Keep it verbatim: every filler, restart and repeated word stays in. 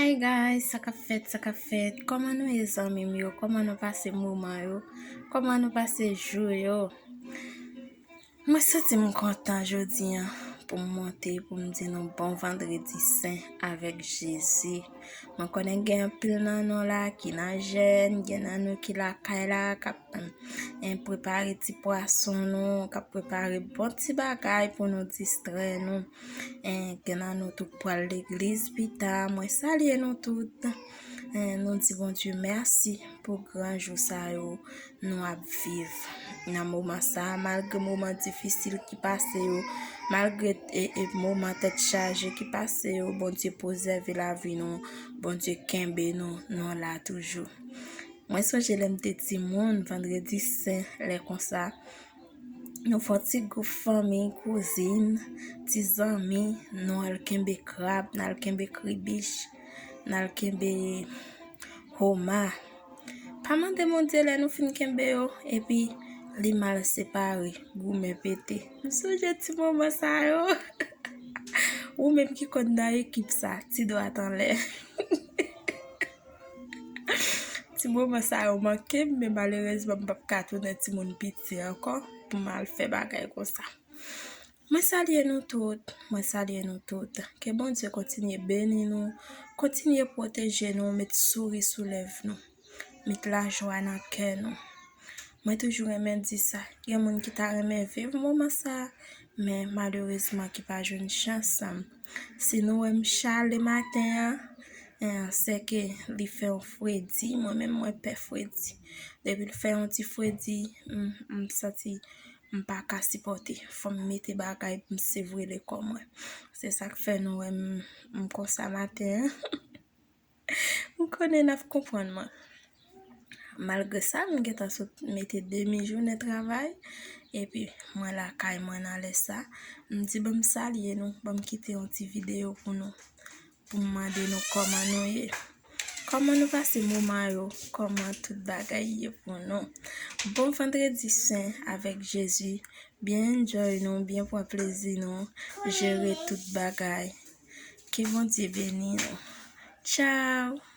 Hey guys, sa k ap fèt, sa k ap fèt? Kòman nou ye, zanmi m yo? Kòman nou pase moman yo? Kòman nou pase jou yo? Mwen santi m kontan jodi a pou m monte, pou m di nou bon vandredi sen avèk Jezi. Mwen konnen gen anpil nan nou la ki nan jèn, gen nan nou ki lakay la, k ap, em, prepare ti pwason nou, k ap prepare bon ti bagay pou nou distrè nou. En, gen nan nou tou k pral legliz pita. Mwen salye nou tout. En, nou di Bondye mèsi pou gran jou sa yo nou ap viv nan moman sa a, malgre moman difisil ki pase yo, malgre, e, e, moman tèt chaje ki pase yo, Bondye prezève lavi nou, Bondye kenbe nou, nou la toujou. Mwen sonje lè m te timoun, vandredi sen, lè konsa, nou fè yon ti gwoup fanmi, kouzin, ti zanmi, nou al kenbe krab, n al kenbe kribich, n al kenbe homa. Pa mande Bondye lè nou fin kenbe yo, epi li mal separe, goumen pete. M sonje ti moman sa yo. Ou menm ki konn nan ekip sa, ti dwat anlè. Ti moman sa yo manke m, men malerezman, m p ap ka tounen timoun piti ankò pou m al fè bagay konsa. Mwen salye nou tout, mwen salye nou tout. Ke Bondye kontinye beni nou, kontinye pwoteje nou, met souri sou lèv nou, met lajwa nan kè nou. Mwen toujou renmen di sa. Gen moun ki ta renmen viv moman sa, men malerezman ki pa jwenn chans. Si nou wè m chale maten an, en, sèke li fè yon fredi, mwen menm mwen pè fredi. Depi l fè yon ti fredi, m, m santi m pa ka sipòte. Fò m mete bagay pou m sevre le kò mwen. Se sa k fè nou wè m, m konsa maten an. M konnen n ap konprann mwen. Malgre sa, m gentan sot mete demi jounen travay, epi mwen lakay mwen nan lè sa. M di, ban m salye nou, ban m kite yon ti videyo pou nou, pou m mande nou kòman nou ye. Kòman nou pase moman yo, kòman tout bagay ye pou nou. Bon vandredi sen avèk Jezi, byen enjoy nou, byen pran plezi nou, jere tout bagay. Ke Bondye beni nou. Tchao!